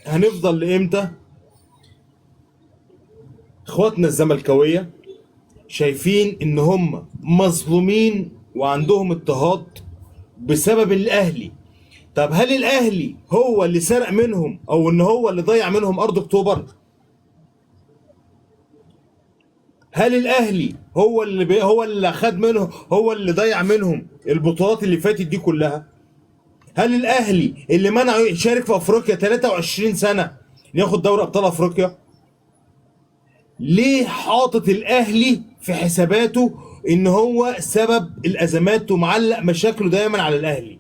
هنفضل لامتى اخواتنا الزملكاويه شايفين ان هم مظلومين وعندهم اضطهاد بسبب الاهلي؟ طب هل الاهلي هو اللي سرق منهم او ان هو اللي ضيع منهم ارض اكتوبر؟ هل الاهلي هو اللي هو اللي خد منهم، هو اللي ضيع منهم البطولات اللي فاتت دي كلها؟ هل الاهلي اللي منعه يشارك في افريقيا 23 سنة ياخد دوري ابطال افريقيا؟ ليه حاطط الاهلي في حساباته ان هو سبب الازمات ومعلق مشاكله دايما على الاهلي؟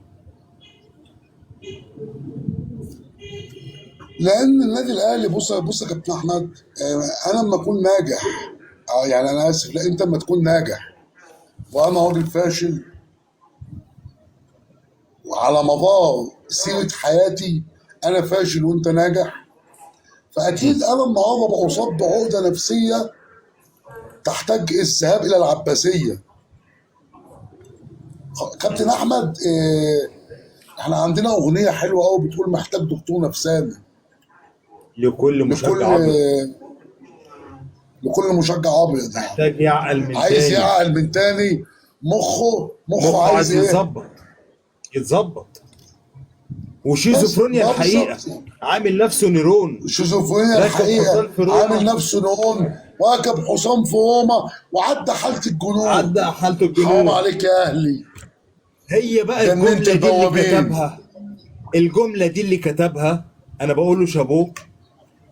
لان النادي الاهلي، بص بص يا كابتن احمد، انا لما اكون ناجح، يعني انا اسف، لا انت لما تكون ناجح وانا راجل فاشل وعلى مدار سيره حياتي انا فاشل وانت ناجح، فاكيد انا النهارده بأصاب بعقده نفسية تحتاج الذهاب الى العباسية. كابتن احمد، احنا عندنا اغنية حلوة قوي بتقول محتاج دكتور نفساني لكل مشجع ابيض، لكل مشجع ابيض، يعني محتاج يعقل من عايز تاني، يعقل من تاني، مخه عايز عايز ايه؟ يتظبط. وشيزوفرينيا بس، الحقيقة بالظبط. عامل نفسه نيرون، شيزوفرينيا راكب الحقيقة حصان في روما. عامل نفسه نيرون، راكب حصان في روما وعدى حاله الجنون، عدى حاله الجنون. حرام عليك يا اهلي. هي بقى جننت الجملة دي اللي البوابين. كتبها، الجملة دي اللي كتبها انا بقول له شابوه،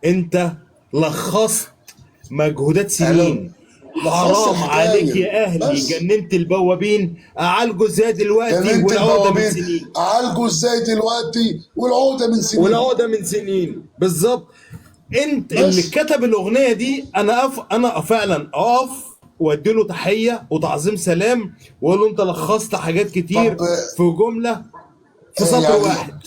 انت لخصت مجهودات سنين. لخصت حرام الحكاية. عليك يا اهلي، بس. جننت البوابين، اعالجه ازاي دلوقتي جننت والعقده من البوابين، سنين، اعالجه ازاي دلوقتي والعقده من سنين، والعقده من سنين بالظبط. انت بس. اللي كتب الاغنية دي، انا انا فعلا اقف وادي له تحية وتعظيم سلام واقول له انت لخصت حاجات كتير طب، في جملة، في سطر يعني واحد.